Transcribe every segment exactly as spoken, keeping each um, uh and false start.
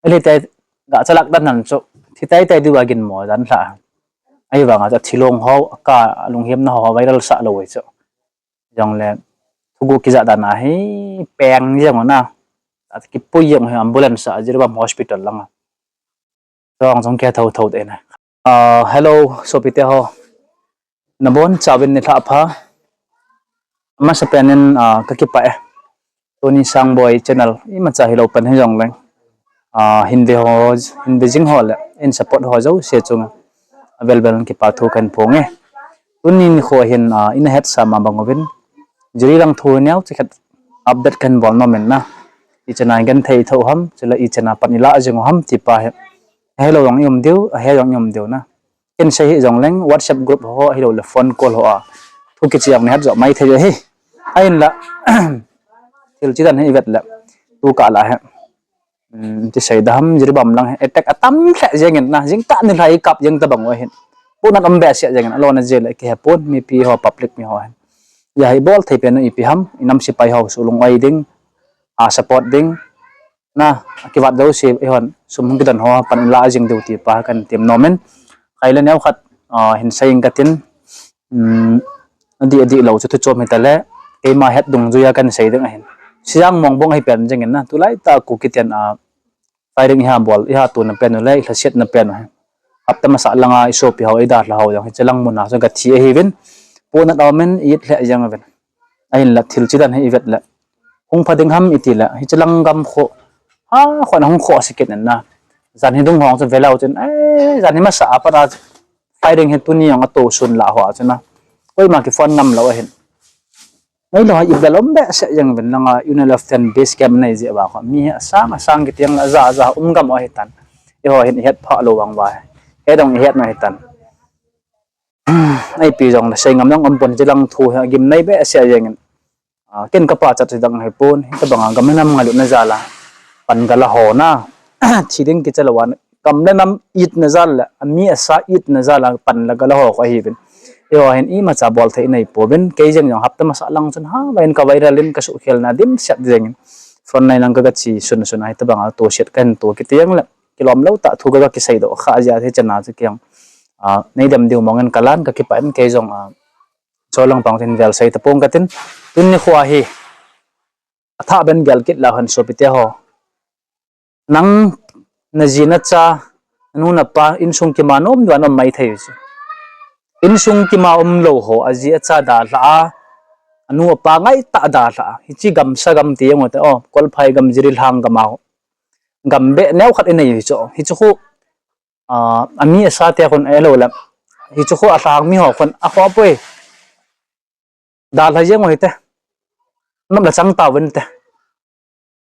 Ahile tai, ga chalak dan nan chu, thi tai tai diu a ginmo dan lha. Ahivanga chu athilong ho, aka lunghemna ho viral sah lou hi chu. Jongle, thugu kija dan ahi, peng jeng na. Ati kipui jeng hi ambulance a, Jiribam Hospital langa. Chong chong kia thou thou te na. Ah, hello, sopite ho. Nabon chauvin nilhah pha. Amasapen in, ah, kakipah e. Tuni Sangboi channel imacha hilou pan hijongleng, ah, hin ve ho, hin ve jing ho le in support ho jouse chunga avel vel in kipa thu kahin phong e. Tuni nikho hin, ah, ina hetsah ma bang uvin, Jiri lang thu neocha khat update kahin bol nom in na. Ichana igenthei thou ham, chule ichana pan ilah jing u ham ti pa hi. Helou jong i um diu, ahe jong i um diu na. Ken sei hijongleng WhatsApp group ho, ahiloule phone call ho a thu kiche jong nahet joh mai thei u ahi. Ahinla, thil chidan hi ivet le, tukah lah hi, um, ti sei da ham, Jiribam lang hi attack atam lheh jengin na, jingkah nilhah ikap jeng tabang u ahin. Pohnat um behseh jengin, alona jeh le kihepon, mipi ho, public mi ho hin. Hia hi ibol thei pen u ipi ham, inam sepai ho suhlung oi ding, a support ding, na, akivat jouse, eihon sum hung kidon ho pan ilah jing diu ti pa kahin tem nom in. Khaile neokhat, ah, hin sei ing katin, um, adih adih lou chu thu chom hitale, keima het dungjuia kahin sei ding ahin. Sijang Mongbong ahi pen jengin na, tulai tah Kuki ten, ah, firing iha bol, iha tona pen u le ilhasetna pen u hi, hapta masa langa isopi ho, idalha ho jong hiche lang muna chu gathi ahiuvin, pohnat aumin, i-it lheh jeng uvin. Ahinla thil chidan hi ivet le, hung pha ding ham iti le, hiche lang gam kho, ha, khon hung kho se kit in na. Jan hi dung hong chu velou chun, eh, jan hi masa a pat a firing hi tuni jong atosun lah ho a chu na, koima kiphone ngam lou ahin. Meilhei hi ivel um behseh jeng uvin langa, Unilove ten base camp nei jeh uva kho, mi hi asang asang kiti jeng le, aja aja um gam u ahitan. Eiho hin ihet phah lou vang uva, he dong ihet u ahitan. Ipi jongle sei ngam jong umpon, hiche lang thu hi agimnei behseh jengin. Ah, ken kapachat chu dang ahipon, hitobanga gam le nam ngailutna jal a pan gala ho na, thi ding kicha lou a, gam le nam itna jal le, ami asa itna jal a pan la gala ho kho ahiuvin. Eiho hin imacha bol thei inei pouvin, kei jeng jong hapta masa lang chun ha, vain ka viral in kasuhkhelna dimset jengin, frontline lang kagache sun sun a, hitobanga toset kahin to kiti jeng le, kilom lou tah thu kaga kiseidoh kha jeh a hichana chu kei jong, ah, neidem diu mongin kalan, kakipah in, kei jong, ah, Cholangpang tin vel sei tapong katin, tuni nikho hi athah ben gel kit leu hen sopite ho. Nang, naji nacha, nanu napa, insung kima nom dan um mai thei u chu. Insung kima umlou ho, aji acha dalha a, anu apa ngaitah dalha a, hiche gamsa gam ti jeng u te, o, Kolphai gam, Jiribam gam a, gam beh neo khat inei u hichu, hichu khu, ah, ami asa te khun ahilou le, hichu khu alhang mi ho khun akhoh poi. Dalha jeng u hite. Nop le chang tauvinte,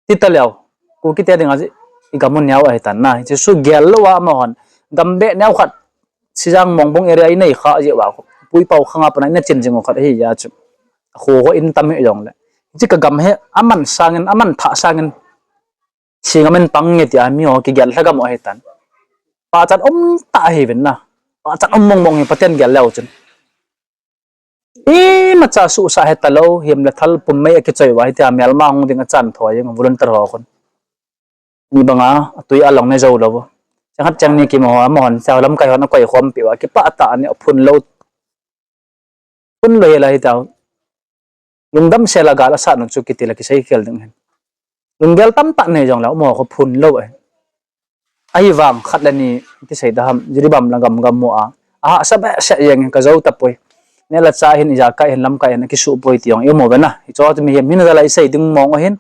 ti taleu, Kuki te dinga igam u neo ahitan na, hichu gel lou a amahon gam beh neo khat, Sijang Mongbong area inei kha jeh uva, Puipao khanga pat a ina chen jing u khat ahi jeh a chu, akho kho in tam hijongle, hiche kagam hi aman sangin, aman thah sangin, singam in pang nge tia miho kigel lha gam u ahitan. Pachat um tah ahiuvin na, pachat um mong mong hi Pathen gel leu chun. Imacha suhsah hetalou, hem le thal pummei akichoi uva hitia melma hung ding achan tho jeng volunteer ho khun. Mi banga atui along ne jou lou. Chang khat chang ni kimu ho, amahon chau lamkai hon akoi khompi uva, kipah tah a ni aphun lou. Phun lou hela hitau. Lungdam sela gal asat u chu kiti le kisei khel ding ahin. Lunggel tamtah nei jongle amaho khu phun lou ahi. Ahivang khat le ni kisei da ham, Jiribam la gam gam mu a, ahahsa behseh jeng in kajou tapoi. Neh le chah hin, ijakai hin, lamkai hin akisuh poi ti jong i um uve na. Hicheho chu mihem hina jal a isei ding mong ahin,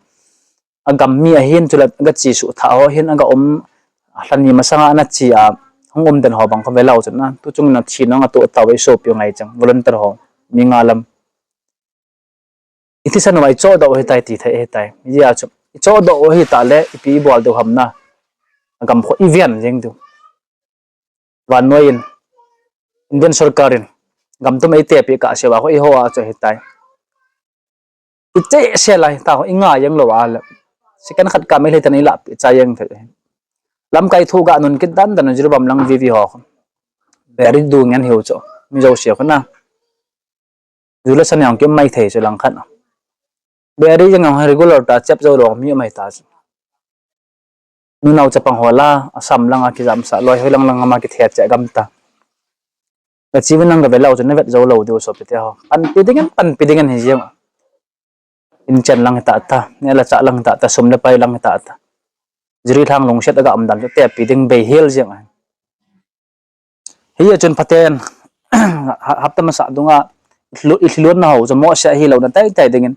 agam mi ahin, chule agache suhthah ho ahin, aga um, alhani masanga ana che a hung um den ho bang khu velou chun na, tuchung in athi nung atoh tauve, isopiu ngaichang volunteer ho, mi nga lam. Ithisan uva ichohdoh u ahitai ti thei ahitai. Hijeh a chu ichohdoh u ahitah le ipi ibol diu ham na. Agam khu iven jeng diu. Vannoi in, Indian sorkar in gam tum eitepeh kahseuva khu eiho a chu ahitai. Ichehsel a hita khu ingai jeng lou a le, second khat kah Meitei ten eilahpeh chai jeng thei. Lamkai thu ga nun kit dan dan u Jiribam lang VV ho khu, beri du ngen hiu chu, mi jouse khu na. Ju le sa jong kium mai thei chu lang khat a, beri jeng jong regular ta chep jou lou mi um mai ta chu. Nunao chapang ho la, Assam langa kijamsah loi, hoilang lang ama kithe cheh gam ta. Kachi vin nang gave leu chun navet jou lou diu sopite ho. Panpi dingin, panpi dingin hi jeng. Inchen lang hita ta, neh le chah lang hita ta, sum le pai lang hita ta. Jiribam lungset a ga um dan chu tepi ding bei hel jeng ahi. Hia chun phaten, ha-, hapta masa dunga, i thlu-, i thluan na ho chu mohseh hilou na tei tei dingin.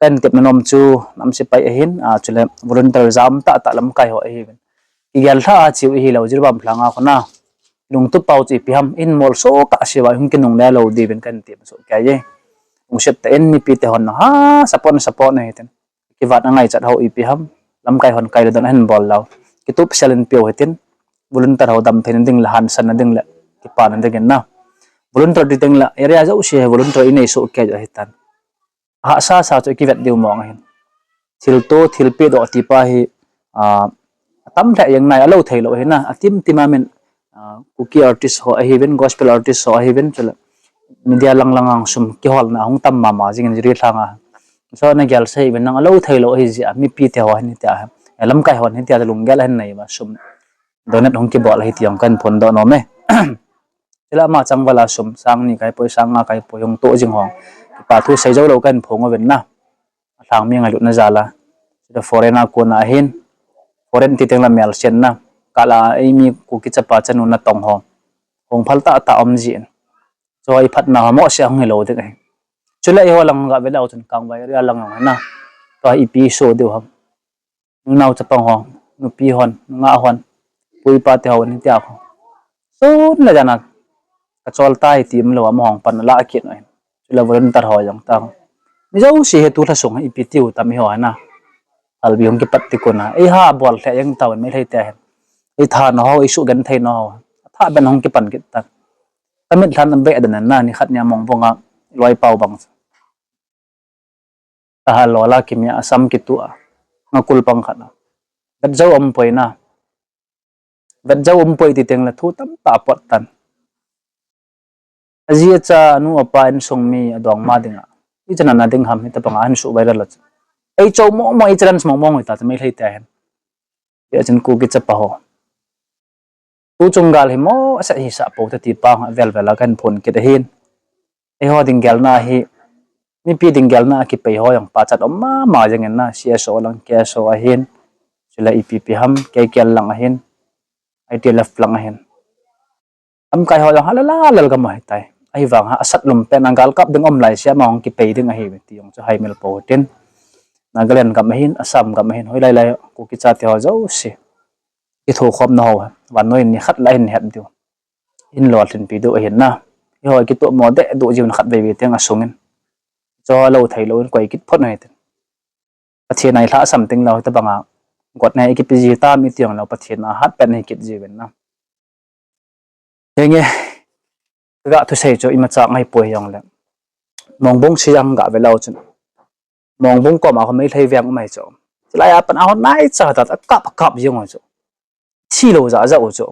Kahin tep na nom chu, nam sepai ahin, a, chule volunteer jam tah tah lamkai ho ahiuvin. Kigel lha a chiu ihilou, Jiribam langa khun a. Lungtup pau chu ipi ham, in mol so kah siuva, hung kinungle lou diuvin kahin tep soh kei e. Lungset tah in mipi te hon na ha, support, support na hitin. Kivat a ngaichat ho ipi ham, lamkai hon kai le don ahin bol lou. Kitup sel in piu hitin, volunteer ho dam theina ding le hansanna ding le, kipana dingin na. Volunteer ti teng le, area jouse hi volunteer inei soh kei ahitan. Hahsa sa chu kivet diu mong ahin. Thil to, thil pe doh ti pa hi, a, atam lheh jeng nai, alou thei lou ahi na, atim tim a min, a, Kuki artist ho ahiuvin, gospel artist ho ahiuvin, chule media lang lang a sum kiholna hung tam mama jingin Jiribam a. So nagel sei uvin nang alou thei lou ahi jeh a, mipi te ho hin hitia, e, lamkai hon hitia lunggel ahin nei uva, sum donate hung kibol ahi ti jong kahin phondoh nom e. Chule ama changval a sum sang ni kai poi, sang nga kai poi hung toh jing ho. Kipa thu sei jou lou kahin phong uvin na. Alhang mi ngailutna jal a. Chule foreign a kona ahin. Foreign ti teng le melsetna. Kal a eimi Kuki chapa chanu natong ho. Hung phal tah tah um jin. Chu iphatna ho mohseh hung hilou ding ahi. Chule eiho lang gave leu chun Kangvai area lang jong ahi na. Tua ipi so diu ham. Nunao chapang ho, nupi hon, nungah hon, pu ipa te hon hitia ho. Sun le jan a, kachol tai ti umlou a amahon pan ala kit u ahin. Chule volunteer ho jong ta ho. Mi jouse hi tu lha sung ipi tiu tam eiho ahi na. Phalbi hung kipat ti kon a. Eiha bol lheh jeng tauvin Meitei te hin. Eitha na ho, eisugenthei na ho. Atha ben hung kipan kit tan. Kamit lhan abeh den na, nikhat nia Mongbung a loi pau bang. Tahal lol a kimia, asam kitu a, ngakul pang khat a. Vet jou um poi na. Vet jou um poi ti teng le thu tamtah apot tan. Aji acha, anu apa insung mi adongma dinga, ichan ana ding ham, hitobang a ahin suh viral a chu. Ei chou mo mo, ei challenge mo mo hita chu Meitei te hin. Hia chun Kuki chapa ho. Tu chung gal hi mohseh hisah pou te ti pa avel vel a kahin phon kit ahin. Eiho ding gelna hi, mipi ding gelna a kipei ho jong pachat um mama jengin na, C S O lang, K S O ahin. Chule ipi ipi ham, K K L lang ahin. I T L F lang ahin. Lamkai ho jong ha lala lal gam ahitai. Ahivang a asat lum pen a galkap ding um lai sia ma hung kipei ding ahi ti jong chu haimil pou tin. Nagaland gam ahin, Assam gam ahin, hoilai lai Kuki chate ho jouse kithokhomna ho, vannoi in nikhat lah a hin het diu, hin lolhinpi diu ahin na. Eiho kitoh mo deh diu jiuvin khatvei vei teng asungin. Chu lou thei lou in koi kit phot u hitin. Pathen a ilhahsam teng lou hitobang a got nei kipe ji tam iti jong lou, Pathen a hat pen hi kit jiuvin na. Henge, kaga thusei chu imacha ngai poi jongle, Mongbung Siang gave leu chun, Mongbung koma ho Meitei veng um ahi chu. Chulai a pat a ho naicha ta, akap akap jeng u chu. Thilou ja ja u chu.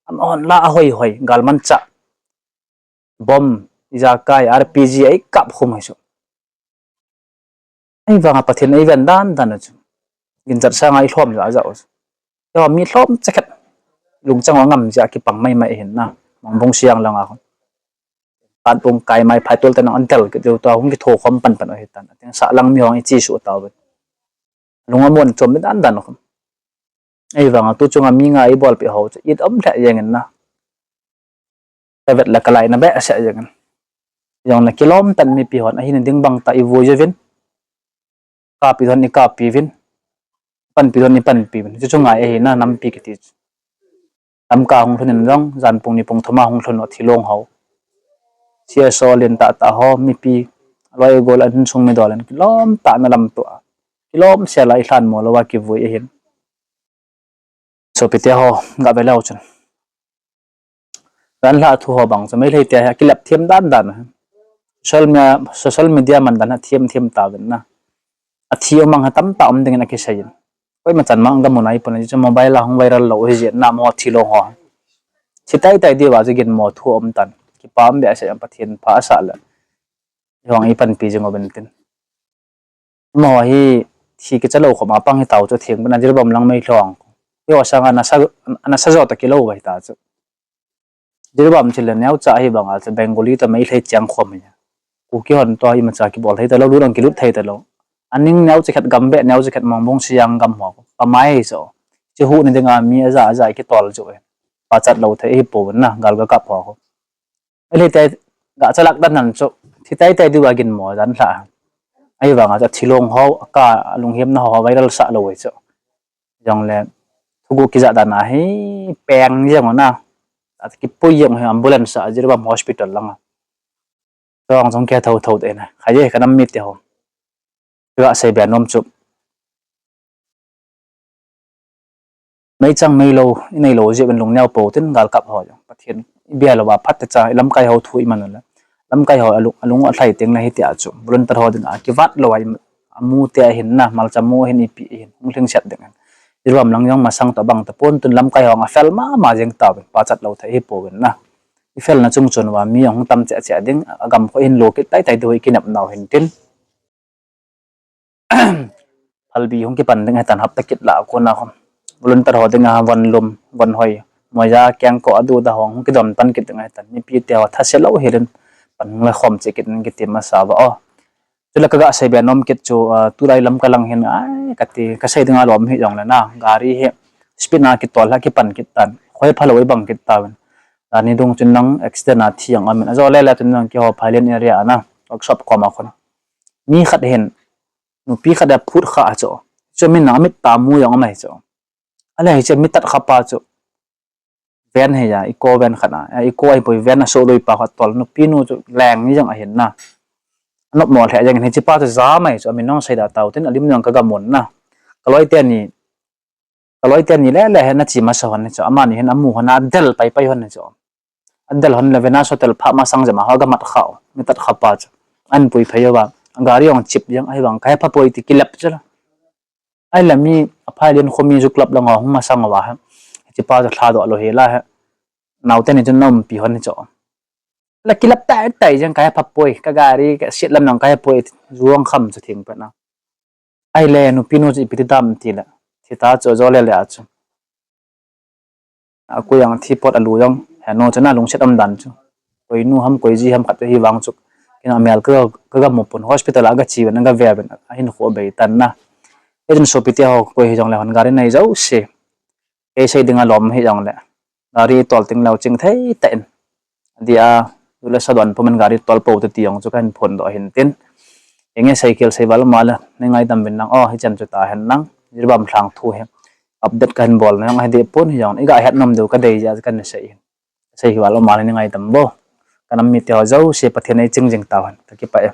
Amahon la ahoi hoi, galmanchah, bomb, ijakai, R P G eikap khum ahi chu. Ahivang a Pathen eiven dan dan u chu. Ginchat sanga ilhom ja ja u chu. Eiho mi lhom chekhet, lungchang u angam jeh a kipang mai mai ahin na. Mongbung Siang langa ho. Patbung kai mai phaitol te nang an del kit diu tua hung kithokhom pan pan u ahitan. Ateng sahlang mi hung ichesuh tauvin. Lung amon chom dan dan u khum. Ahivang a tu chunga mi nga eibolpeh ho chu it um lheh jengin na. Kavet le kalaina behseh jengin. Jongle kilom tan mipi hon ahina ding bang tah ivui uvin. Kapi hon ikapi uvin. Panpi hon ipanpi uvin. Chu chu ngai ahi na, nampi kiti chu. Lamka hung lhun in jong, jan pung ni pung thum a hung lhun u thilong ho. C S O lentah tah ho, mipi, loi gol a insung midol in kilom tah na lamto a, kilom sel a ilhanmo lou a kivui ahin. Sopite ho, gave leu chun, jan lhah thu ho bang chu Meitei te hi akilep them dan dan. Social media, social media man dan a them them tauvin na. Athi umang ha tamtah um dingin akisei in. Koima chan mang gamu nai pon, hichu mobile a hung viral lou hi jeh in na, amaho thilong ho. Thi tai tai diuva chu ginmo thu um tan. Kipa um behseh, Pathen pha asah le, eihon eipanpi jing uvin tin. Amaho hi thi kicha lou khoma pang hitau chu, theng pen a Jiribam lang meilhong. Keiho sanga nasa, nasa jo toh kilou vai ta chu. Jiribam chule neocha hi banga chu Bengali toh Meitei cheng khom hi. Kuki hon toh imacha kibol thei talou, lut ang kilut thei talou. Aning neocha khat gam be, neocha khat Mongbung Siang gam ho. Pamai chu. Chu hu ni dinga mi aja aja kitol chu e. Pachat lou thei hi pouvin na, gal ga kap ho. Meitei ga chalak dan nan chu. Thi tai tai diu a gin mo dan hla. Ahivanga chu thilong ho, ka lunghemna ho viral sah lou e chu. Jongle, thugu kija dan ahi, peng jeng na. Ati kipui jeng hi ambulance a Jiribam Hospital langa. Tong jong kia thou thou te na. Khaye ka nam mite ho. Ka sei bia nom chu. Meichang meilou, inei lou jeh in lungneo pou tin gal kap ho jong. Pathen i bia lou a phat te cha, i lamkai ho thu i man le. Lamkai ho alung, alung a thlai teng le hitia chu. Volunteer ho din a kivat lou a i amu te ahin na, malcha mu ahin ipi ahin, hung lhingset ding ahin. Jiribam lang jong masang toh bang tapon tun lamkai ho a fel mama jeng tauvin, pachat lou thei hi pouvin na. I felna chung chun uva mi jong hung tam cheh cheh ding, agam kho hin lo kit tai tai diu i kinep nau hin tin. Phalbi hung kipan ding ahitan hapta kit lah a kona khom. Volunteer ho dinga von lum, von hoi, moija kengkoh adu da hong hung kidon pan kit ding ahitan. Mipite ho thase lou hilin pan hung le khom cheh kit in kiti masa uva o. Chule ka ga sei bia nom kit chu, ah, tulai lam ka lang hin, ai, kati, ka sei dinga lom hi jongle na, gari hi speed na kitol a kipan kit tan, khoi phalou i bang kit tauvin. Tani dung chun nang accident a thi jong amin. Ajo le le chun nang keiho Phailien area a na, workshop koma khun. Mi khat hin, nupi khat a phut kha a chu. Chu min nang amit ta mu jong amai chu. Ale hiche mi tat kha pa chu. Van hi ja, Eeco van khat a. Eeco ahipoi, van a soh lui pa khat tol. Nupi nu chu leng ni jong ahin na. Anop mo lheh jeng in hiche pa chu ja mai chu, amin nong sei da tau tin, alim jong ka ga mun na. Ka loi teni, ka loi teni le le hi na chi masa hon ni chu. Amani hin amu hon a del pai pai hon ni chu. Adel hon le van a soh tel pha masang jema ho ga mat kha u. Mi tat kha pa chu. An pui phei uva. Gari jong chip jeng ahivang ka hepha poi ti kilep chu la. Ahile mi a Phailien khomi ju club lang a hung masang uva hi. Hiche pa chu lhadoh lou hi la hi. Naote ni chun na umpi hon hi chu. La kilap tai tai jeng ka hepha poi, ka gari ka seat lam jong ka hepoi, juang kham chu thing pet na. Ahile nupi nu chu ipi ti dam ti le. Thi ta chu jo le le a chu. A koi jong thi pot alu jong, he nu chu na lungset um dan chu. Koi nu ham, koi ji ham khat hi vang chu. Kina mel ka, ka ga mu pon hospital a ga che uvin, ga ve uvin, ahin kho bei tan na. Ejin sopi te ho koi hi jongle hon gari nei jouse. Kei sei dinga lom hi jongle. Gari tol ting lou ching thei ta in. Dia, tule sa don pumin gari tol pou te ti jong chu ka hin phondoh hin tin. Enge sei khel sei val ma le, nei ngaidam uvin lang, o, hichan chu ta hen lang. Jiribam lhang thu hi. Update ka hin bol na jong hi deh pon hi jong. I ga het nom diu ka dei jeh a ka hin sei hin. Sei hi val ma le nei ngaidam vo. Ka nam mite ho jouse Pathen in ei ching jing tau hen. Ka kipah e.